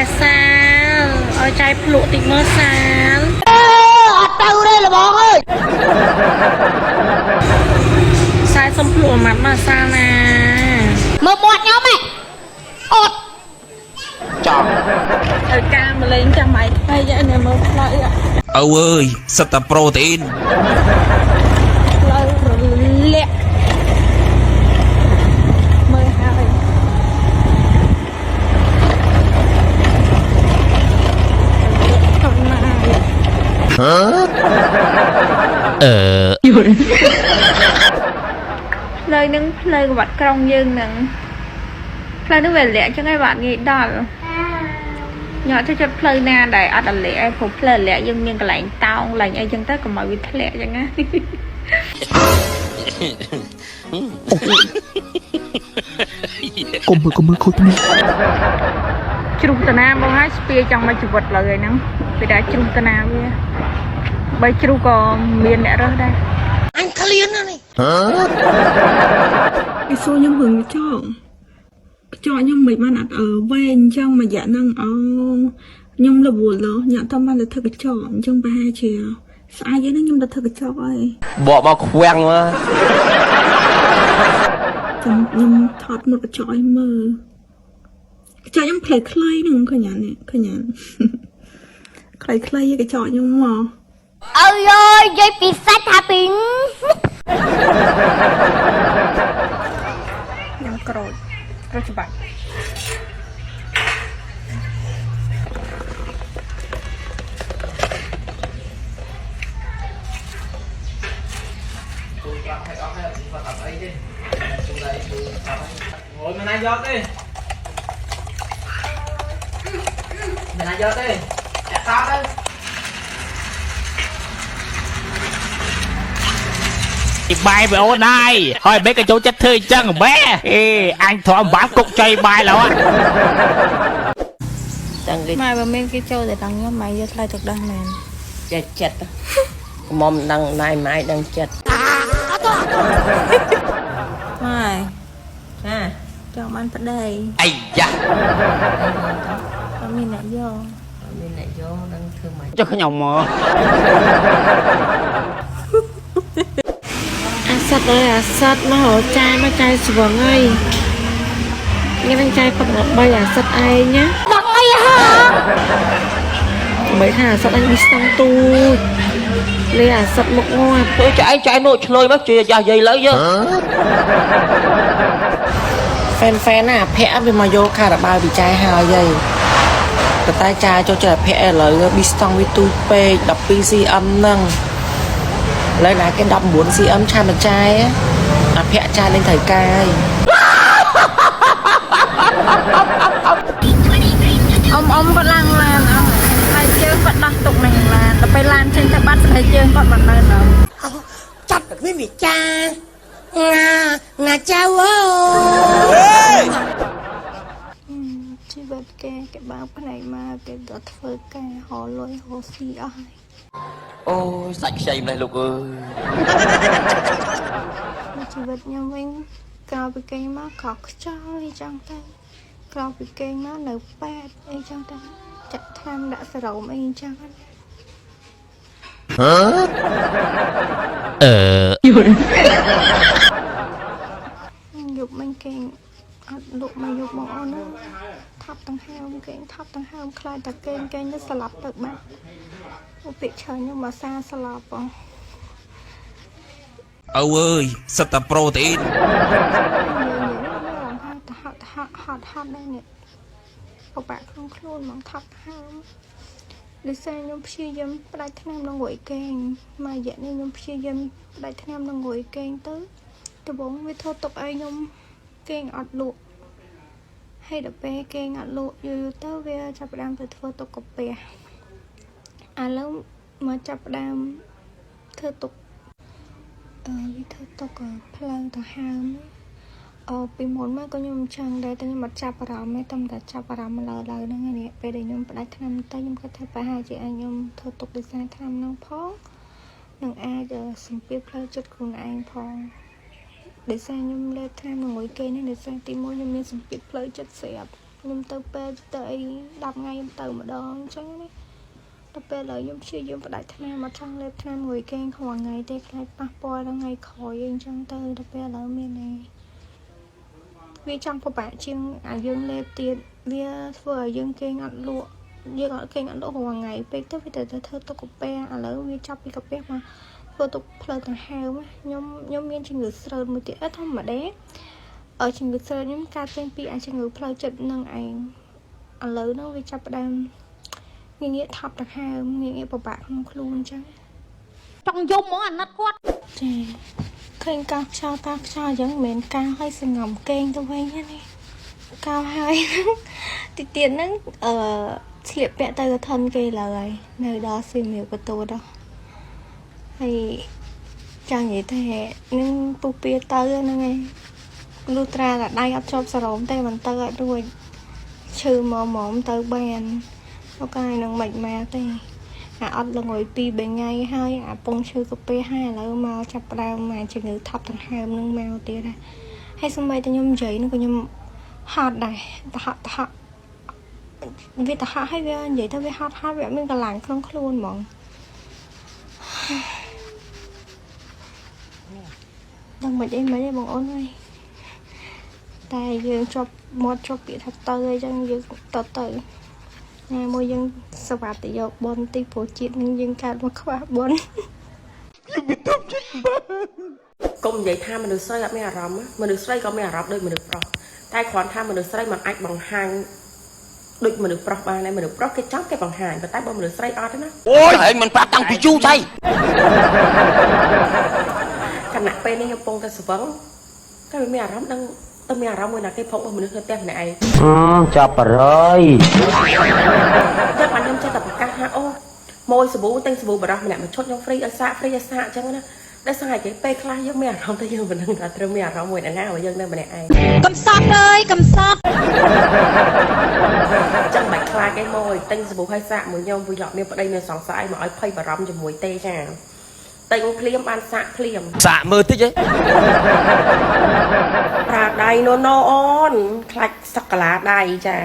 អាសាលឲ្យចាយភ្លក់តិចមើលសាល អត់ទៅទេលបងអើយ សាលសុំភ្លក់មួយម៉ាត់មកសាលណា មើលមាត់ខ្ញុំហ៎អត់ ចង់ ឲ្យការមកលេងចាំម៉ៃថ្ងៃនេះមើលផ្លូវ ឪអើយសិតតែប្រូតេអ៊ីន ផ្លូវរលាក់មើលហើយកំណាយ អឺ ផ្លូវនឹងផ្លូវក្បត់ក្រុងយើងនឹងផ្លូវនឹងវាលាក់ចឹងឯងបាទងាយដល់ញ៉ាំចូលចិត្តផ្លូវណាដែលអត់អលាក់ឯងព្រោះផ្លូវអលាក់យើងមានកន្លែងតោងកន្លែងអីចឹងទៅកុំឲ្យវាធ្លាក់ចឹងណា កុំមើលកុំមើលខូចភ្នែក ជ្រុះតាណាបងហើយស្ពាយចង់មកជីវិតឡើយហ្នឹងពេលដែលជ្រុះតាណាវាបើជ្រុះក៏មានអ្នករើសដែរ អញឃ្លានណាស់នេះ គេសួរខ្ញុំរឿងកញ្ចក់កញ្ចក់ខ្ញុំមិនបានអត់អឺវែងអញ្ចឹងមួយរយៈហ្នឹងអូខ្ញុំរវល់លោញ៉ាំតាមបានទៅធ្វើកញ្ចក់អញ្ចឹងប្រហែលជាស្អែកហ្នឹងខ្ញុំទៅធ្វើកញ្ចក់ហើយ បកមកខ្វាំងមក ចាំខ្ញុំថតមុខកញ្ចក់ឲ្យមើលកញ្ចក់ខ្ញុំខ្លីៗហ្នឹងឃើញអានេះឃើញអា ខ្លីៗកញ្ចក់ខ្ញុំមក អើយអើយនិយាយពីសាច់ថាពី ខ្ញុំក្រូចក្រូចច្បាច់ អូយមិនណាយកទេមិនណាយកទេចាក់សោទៅ បាយវាអូនហើយហើយមិនក៏ចូលចិត្តធ្វើអញ្ចឹងបែអេអញទ្រាំបាប់គុកចៃបាយឡើយ តាំងគេ ម៉ែបើមានគេចូលទៅដល់ខ្ញុំម៉ែយកថ្លៃទឹកដោះមែន ចេះចិត្តមុំដឹងណៃម៉ាយដឹងចិត្ត ម៉ែ ណា ចង់បានប្តី អាយ៉ា អត់មានអ្នកយក អត់មានអ្នកយកដឹងធ្វើម៉េច ចុះខ្ញុំមក អាសិតអើយអាសិតមករកចាយមកចាយស្វឹងអើយញ៉ាំនឹងចាយផឹក13អាសិតឯងណា មកអីហ៎ មិនថាអាសិតអញប៊ីស្តង់ទូចលេអាសិតមុខងាប់ ទៅចែងចែងនោះឆ្លើយមកជាយ៉ាស់យាយឡើយយើ ហ្វេនហ្វេនណាភ័ក្រវាមកយកខារ៉ាបាវពីចាយហើយហីប៉ុន្តែចាយចូលចិត្តអាភ័ក្រឥឡូវប៊ីស្តង់វាទូចពេក 12cm ហ្នឹងឥឡូវណាគេ 19cm ឆាមកចាយអាភ័ក្រចាយលេងត្រូវកាយ អ៊ំអ៊ំគាត់ឡើងឡានអស់ហើយជើងគាត់ដោះទុកនៅក្នុងឡានដល់ពេលឡានចេញទៅបាត់ស្បែកជើងគាត់មិននៅដល់ ចាត់តែគ្មានវិចាងាងាចៅអើយ ជីវិតគេគេបើកភ្នែកមកគេដល់ធ្វើការហៅលុយហៅស៊ីអស់ហើយ អូយសាច់ខ្ចីម្លេះលោកអើយ ជីវិតខ្ញុំវិញក្រោយពីគេងមកក៏ខ្ចោលអីចឹងទៅក្រោយពីគេងមកនៅពេទ្យអីចឹងទៅចាក់ថ្នាំដាក់សេរ៉ូមអីចឹងហ្នឹង អឺ យប់មិញគេងអត់លក់មកយប់បងអូនណាថប់ទាំងហើមគេងថប់ទាំងហើមខ្លាចតែគេងគេងទៅស្លាប់ទៅបាត់អូពាក្យច្រើនខ្ញុំមកសាស្លាប់បង ឪអើយសិតតែប្រូតេអ៊ីន និយាយនិយាយមានអារម្មណ៍ថាតហត់តហត់ហត់ហត់ដែរនេះពិបាកក្នុងខ្លួនហ្មងថប់ហើមដោយសារខ្ញុំព្យាយាមផ្ដាច់ថ្នាំនឹងងួយគេងមួយរយៈនេះខ្ញុំព្យាយាមផ្ដាច់ថ្នាំនឹងងួយគេងទៅដំបូងវាធ្វើទុកឲ្យខ្ញុំគេងអត់លក់ហើយដល់ពេលគេងអត់លក់យូរៗទៅវាចាប់ផ្ដើមទៅធ្វើទុកកាពះឥឡូវមកចាប់ផ្ដើមធ្វើទុកអឺវាធ្វើទុកផ្លូវទៅហើមអឺពីមុនមកក៏ខ្ញុំចង់ដែរតែខ្ញុំអត់ចាប់អារម្មណ៍ទេតែតែចាប់អារម្មណ៍ឡើយឡើយហ្នឹងឯងនេះពេលដែលខ្ញុំផ្ដាច់ថ្នាំទៅខ្ញុំគិតថាប្រហែលជាអាចខ្ញុំធ្វើទុកដោយសារថ្នាំហ្នឹងផងនឹងអាចសម្ពាធផ្លូវចិត្តខ្លួនឯងផងដោយសារខ្ញុំលេបថ្នាំនឹងមួយគេនេះដោយសារទីមួយខ្ញុំមានសម្ពាធផ្លូវចិត្តស្រាប់ ខ្ញុំទៅពេទ្យទៅអី10ថ្ងៃខ្ញុំទៅម្ដងអញ្ចឹងណាដល់ពេលឥឡូវខ្ញុំព្យាយាមផ្ដាច់ថ្នាំអត់ចង់លេបថ្នាំមួយគេងរាល់ថ្ងៃទេខ្លាចប៉ះពាល់ដល់ថ្ងៃក្រោយអីអញ្ចឹងទៅដល់ពេលឥឡូវមានឯងវាចង់ពិបាកជាងអាយើងលេបទៀតវាធ្វើឲ្យយើងគេងអត់លក់យើងអត់គេងអត់លក់រាល់ថ្ងៃពេកទៅវាទៅធ្វើទុកកាពះឥឡូវវាចាប់ពីកាពះមកធ្វើទុកផ្លូវដង្ហើមខ្ញុំមានជំងឺស្រូតមួយទៀតអត់ធម្មតាអឺជំងឺស្រូតខ្ញុំកើតចេញពីអាជំងឺផ្លូវចិត្តនឹងឯងឥឡូវហ្នឹងវាចាប់ផ្ដើមងាកងាកថប់ដង្ហើមងាកងាកពិបាកក្នុងខ្លួនអញ្ចឹង ចង់យំហ្មងអាណិតគាត់ ចាឃើញកោសខ្យល់កោសខ្យល់អញ្ចឹងមិនមែនកោសឲ្យសងំកេងទៅវិញទេនេះកោសហើយតិចទៀតហ្នឹងអឺស្លៀកពាក់ទៅកធនគេឡើយនៅដល់សៀមរាបបន្ទូដល់ហើយចង់និយាយថានឹងពុះពៀទៅហ្នឹងឯងលុះត្រាតែដៃអត់ជាប់សរោមទេមិនទៅអត់រួចឈឺមកហ្មងទៅបានអូកាយនឹងមិនមកទេអាអត់ល្ងុយ2 3ថ្ងៃហើយអាពងឈឺកាពះហើយឥឡូវមកចាប់ផ្ដើមមកជំងឺថប់ដង្ហើមនឹងមកទៀតហើយហើយសម្បីតែខ្ញុំនិយាយនឹងក៏ខ្ញុំហត់ដែរតហក់តហក់វាតហក់ហើយវានិយាយទៅវាហត់ហត់វាអត់មានកម្លាំងក្នុងខ្លួនហ្មងដឹងមិនអីមិនអីបងអូនអើយតែយើងជាប់មាត់ជាប់ពាក្យថាទៅអីចឹងយើងទៅទៅថ្ងៃមួយយើងសវត្ថយកបុណ្យទីព្រោះជាតិនឹងយើងកើតមកខ្វះបុណ្យ កុំនិយាយថាមនុស្សស្រីអត់មានអារម្មណ៍មនុស្សស្រីក៏មានអារម្មណ៍ដូចមនុស្សប្រុសតែគ្រាន់ថាមនុស្សស្រីមិនអាចបង្ហាញដូចមនុស្សប្រុសបានដែរមនុស្សប្រុសគេចង់គេបង្ហាញប៉ុន្តែបើមនុស្សស្រីអត់ទេណា អូយឯងមិនប្រាប់តាំងពីយូរចៃ ខណៈពេលនេះខ្ញុំកំពុងតែស្វឹងតែវាមានអារម្មណ៍ដឹងទៅមានអារម្មណ៍មួយណាគេផុករបស់មនុស្សនៅផ្ទះម្នាក់ឯង ចាប់បរិយ ចឹងបានខ្ញុំចេះតែប្រកាសថាអូម៉ួយសាប៊ូទិញសាប៊ូបរោះម្នាក់មួយឈុតខ្ញុំហ្វ្រីឲ្យសាកហ្វ្រីឲ្យសាកអញ្ចឹងណាដែលស្អាតគេពេលខ្លះយើងមានអារម្មណ៍ទៅយើងមិនដឹងថាត្រូវមានអារម្មណ៍មួយអ្នកណាបើយើងនៅម្នាក់ឯង កំសត់អើយកំសត់ ចឹងមិនខ្លាចឯងមកទិញសាប៊ូឲ្យសាកមួយខ្ញុំព្រោះយកមានប្តីមានសង្ស័យមកឲ្យភ័យបារម្ភជាមួយទេចាទិញភ្លាមបានសាកភ្លាម សាកមើលតិចឯង ប្រើដៃណូណូអូនខ្លាចសឹកកាឡាដៃចា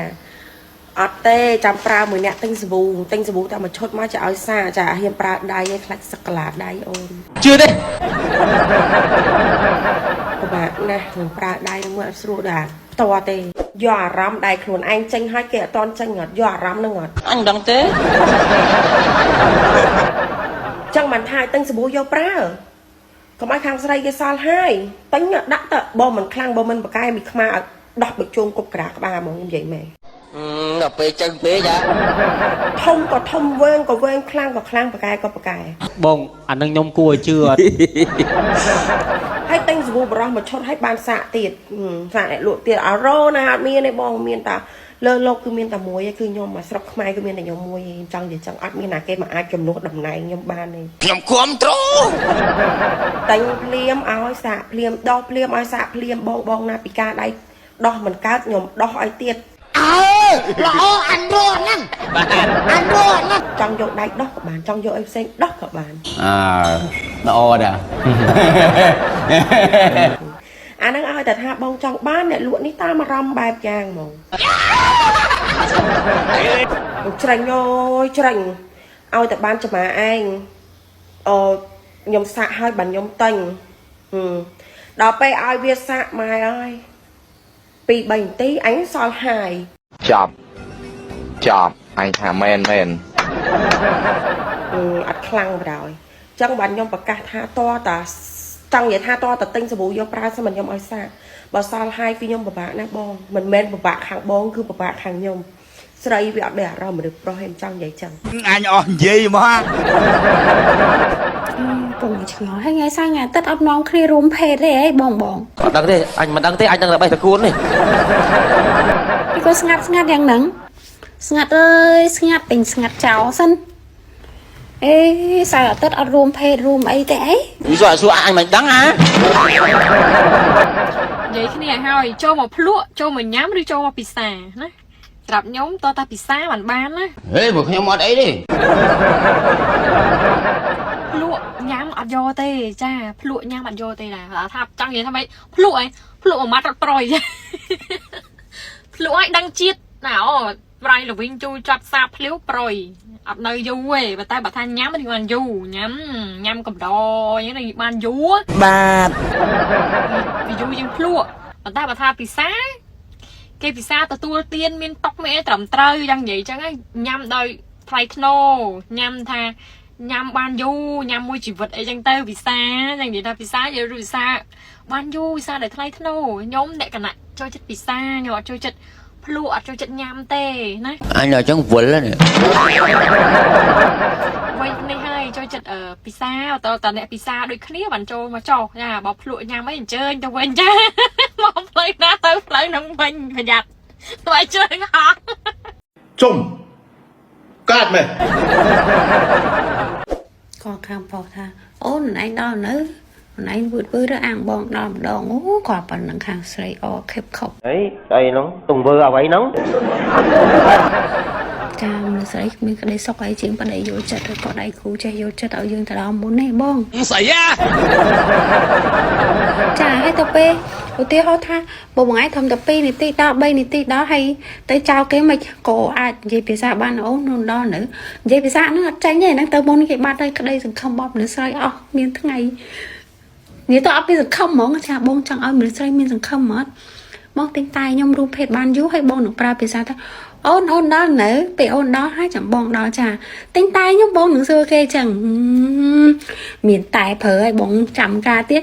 អត់ទេចាំប្រើមួយអ្នកទិញសាប៊ូទិញសាប៊ូតែមួយឈុតមកจะឲ្យសាកចាហ៊ានប្រើដៃឯងខ្លាចសឹកកាឡាដៃអូន ជឿទេ ពិបាកណាស់នឹងប្រើដៃនឹងមើលអត់ស្រួលដែរផ្ទាល់ទេយកអារម្មណ៍ដៃខ្លួនឯងចេញឲ្យគេអត់តន់ចេញអត់យកអារម្មណ៍នឹងអត់ អញមិនដឹងទេ ចឹងបានថាឲ្យទិញសាប៊ូយកប្រើកុំឲ្យខាងស្រីគេសល់ហើយទិញដាក់ទៅបើមិនខ្លាំងបើមិនបកែមីខ្មាឲ្យដោះបិជោងគប់ក្រាក្បាលហ្មងខ្ញុំនិយាយមែន ដល់ពេលចឹងពេកចា ធំក៏ធំវែងក៏វែងខ្លាំងក៏ខ្លាំងបកែក៏បកែ បងអានឹងខ្ញុំគួរឲ្យជឿអត់ ហើយទិញសាប៊ូបរោះមួយឈុតឲ្យបានសាកទៀតសាកអ្នកលក់ទៀតអរ៉ូណាអត់មានទេបងមានតាលើលោកគឺមានតែមួយឯងគឺខ្ញុំមកស្រុកខ្មែរគឺមានតែខ្ញុំមួយឯងចង់និយាយចឹងអត់មានណាគេមកអាចជំនួសតំណែងខ្ញុំបានទេ ខ្ញុំគាំទ្រ តែញភ្លាមឲ្យសាកភ្លាមដោះភ្លាមឲ្យសាកភ្លាមបងបងណាពីការដៃដោះមិនកើតខ្ញុំដោះឲ្យទៀត អើល្អអានរស់ហ្នឹងអានរស់ហ្នឹង ចង់យកដៃដោះក៏បានចង់យកអីផ្សេងដោះក៏បាន អើល្អដែរ អាហ្នឹងឲ្យតែថាបងចង់បានអ្នកលក់នេះតាមអារម្មណ៍បែបយ៉ាងហ្មងច្រាញ់អូយច្រាញ់ឲ្យតែបានចំមាឯងអូខ្ញុំសាកឲ្យបានខ្ញុំទិញដល់ពេលឲ្យវាសាកម៉ែអើយ2 3នាទីអញសល់ហាយ ចប់ចប់អញថាមែនមែន អត់ខ្លាំងបណ្ដោយអញ្ចឹងបានខ្ញុំប្រកាសថាតតាចង់និយាយថាតតាទិញសាប៊ូយកប្រើសិនមិនខ្ញុំឲ្យសាកបើសល់ហាយគឺខ្ញុំពិបាកណាស់បងមិនមែនពិបាកខាងបងគឺពិបាកខាងខ្ញុំស្រីវាអត់ដូចអារម្មណ៍មនុស្សប្រុសឯងចង់និយាយចឹង អញអស់និយាយមក ពងឆ្ងល់ហើយថ្ងៃសៅរ៍ថ្ងៃអាទិត្យអត់នាំគ្នារួមភេទទេអីបងបង អត់ដឹងទេអញមិនដឹងទេអញដឹងតែបេះតកួននេះ ពីក៏ស្ងាត់ស្ងាត់យ៉ាងហ្នឹងស្ងាត់អើយស្ងាត់ពេញស្ងាត់ចោលសិនអេសៅរ៍អាទិត្យអត់រួមភេទរួមអីទេអី យសួរសួរអញមិនដឹងហ่า និយាយគ្នាឲ្យចូលមកភ្លក់ចូលមកញ៉ាំឬចូលមកពិសាណាស្រាប់ខ្ញុំតតាពិសាបានបានណា ហេព្រោះខ្ញុំអត់អីទេ ភ្លក់ញ៉ាំអត់យកទេចាភ្លក់ញ៉ាំអត់យកទេណាថាចង់និយាយថាម៉េចភ្លក់អីភ្លក់មួយម៉ាត់រត់ប្រយភ្លក់ឲ្យដឹងជាតិ ណាអូប្រៃល្វីងជូរចត់សាបភ្លាវប្រុយអត់នៅយូរទេប៉ុន្តែបើថាញ៉ាំនេះបានយូរញ៉ាំញ៉ាំកំដរអញ្ចឹងនេះបានយូរ បាទ វាយូរជាងភ្លក់ប៉ុន្តែបើថាពិសាគេពិសាទទួលទានមានតុកមានអីត្រឹមត្រូវយ៉ាងនិយាយអញ្ចឹងញ៉ាំដោយថ្លៃថ្នូរញ៉ាំថាញ៉ាំបានយូរញ៉ាំមួយជីវិតអីចឹងទៅពិសាយ៉ាងនិយាយថាពិសាយពិសាបានយូរពិសាដោយថ្លៃថ្នូរខ្ញុំអ្នកកណៈចូលចិត្តពិសាខ្ញុំអត់ចូលចិត្តភ្លក់អត់ចូលចិត្តញ៉ាំទេណា អញដល់ចឹងវល់ហ្នឹង វិញនេះហើយចូលចិត្តពិសាតតអ្នកពិសាដូចគ្នាបានចូលមកចោះចាបើភ្លក់ញ៉ាំអីអញ្ជើញទៅវិញចាមកផ្លូវណាទៅផ្លូវហ្នឹងវិញប្រយ័ត្នទៅឲ្យជើងហក់ ជុំកាត់មែន ក៏ខាងប្រុសថាអូនឯងដល់នៅអូនឯងវឺតវឺតអាងបងដល់ម្ដងអូគាត់ប៉ុណ្ណឹងខាងស្រីអខេបខប់ អីស្អីហ្នឹងទង្វើអ្វីហ្នឹង ចាមនុស្សស្រីគ្មានក្តីសុខអីជាងប្តីយល់ចិត្តឬក៏ដៃគូចេះយល់ចិត្តឲ្យយើងទៅដល់មុនទេបង ស្អីអា ចាហើយទៅពេលឧទាហរណ៍ថាបើមួយថ្ងៃត្រឹមតែ2នាទីដល់3នាទីដល់ហើយទៅចោលគេមិនក៏អាចនិយាយភាសាបានអូននោះដល់នៅនិយាយភាសាហ្នឹងអត់ចាញ់ទេហ្នឹងទៅមុនគេបាត់ហើយក្តីសង្ឃឹមរបស់មនុស្សស្រីអស់មានថ្ងៃនិយាយទៅអត់មានសង្ឃឹមហ្មងចាបងចង់ឲ្យមនុស្សស្រីមានសង្ឃឹមអត់បងទិញតែខ្ញុំរួមភេទបានយូរហើយបងនឹងប្រើភាសាថាអូនអូនដល់នៅពេលអូនដល់ហើយចាំបងដល់ចាទិញតែខ្ញុំបងនឹងសួរគេចឹងមានតែប្រើឲ្យបងចាំការទៀត